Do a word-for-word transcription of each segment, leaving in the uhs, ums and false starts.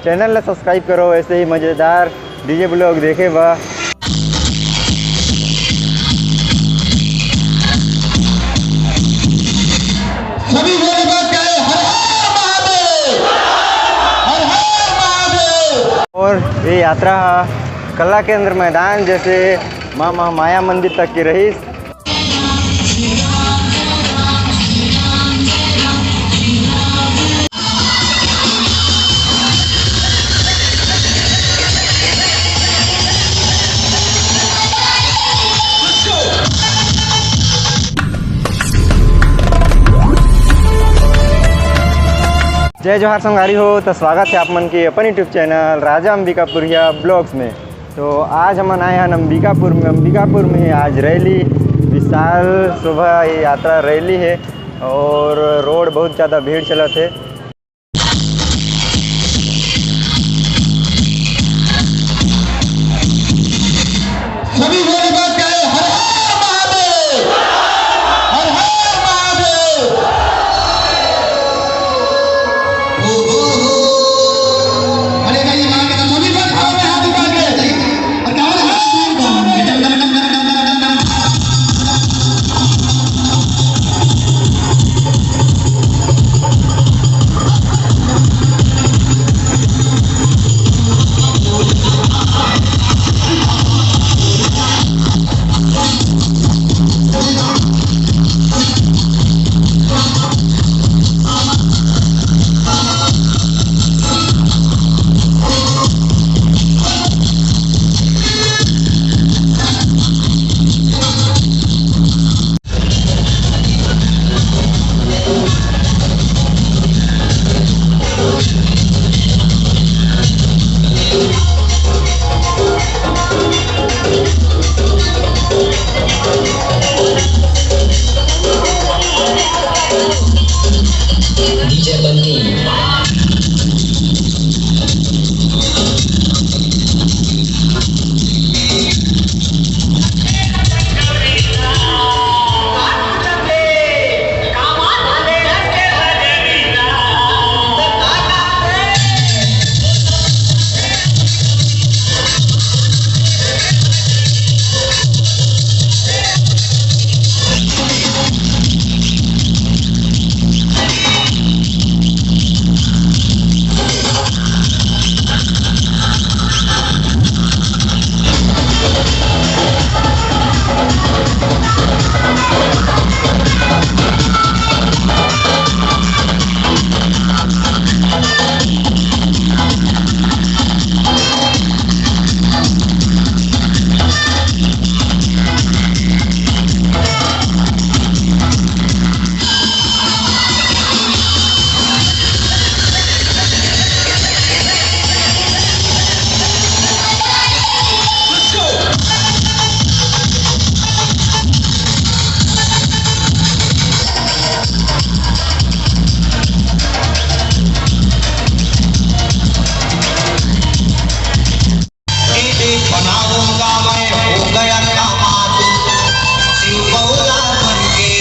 Channel ला subscribe करो ऐसे ही मजेदार डीजे ब्लॉग देखे बर। सभी बोल बात कहे, हर हर महादेव, हर हर महादेव। और ये यात्रा हा कला केंद्र मैदान जैसे माँ महामाया मंदिर तक की रही। जय जोहार संगवारी हो, तो स्वागत है आप मन के अपन YouTube चैनल राजा अंबिकापुरिया ब्लॉग्स में। तो आज हमन आए हन अंबिकापुर में। अंबिकापुर में आज रैली, विशाल शोभा यात्रा रैली है और रोड बहुत ज़्यादा भीड़ चलत है। सभी बोल बात कहे, हर हर महादेव, हर हर महादेव। ओ हो हो। अरे भाई, माँ के सभी पर खाओ में हाथ उठा के। बनाऊंगा मैं, हो गया दामाद, शिव भोला बन के।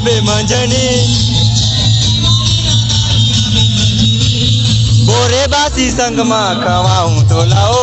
बे मंझनी बोरे बासी संग मा खवाहूं तोला ओ।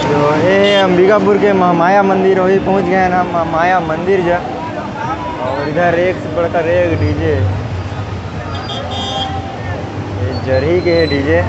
तो ये अंबिकापुर के महामाया मंदिर, वही पहुंच गए हैं हम महामाया मंदिर जा। और इधर एक से बढ़कर एक डीजे, ये जरही के डीजे।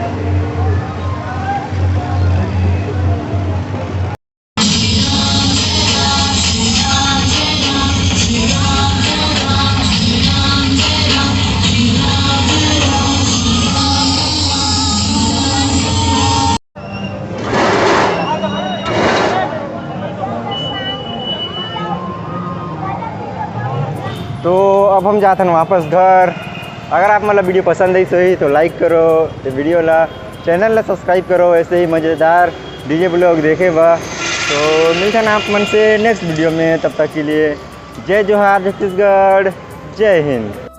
तो अब हम जाथन वापस घर। अगर आप मन ला वीडियो पसंद आइस होही तो लाइक करो ये वीडियो ला, चैनल ला सब्सक्राइब करो ऐसे ही मज़ेदार डीजे ब्लॉग देखे बर। तो मिलथन आप मन से नेक्स्ट वीडियो में, तब तक के लिए जय जोहार छत्तीसगढ़, जय हिंद।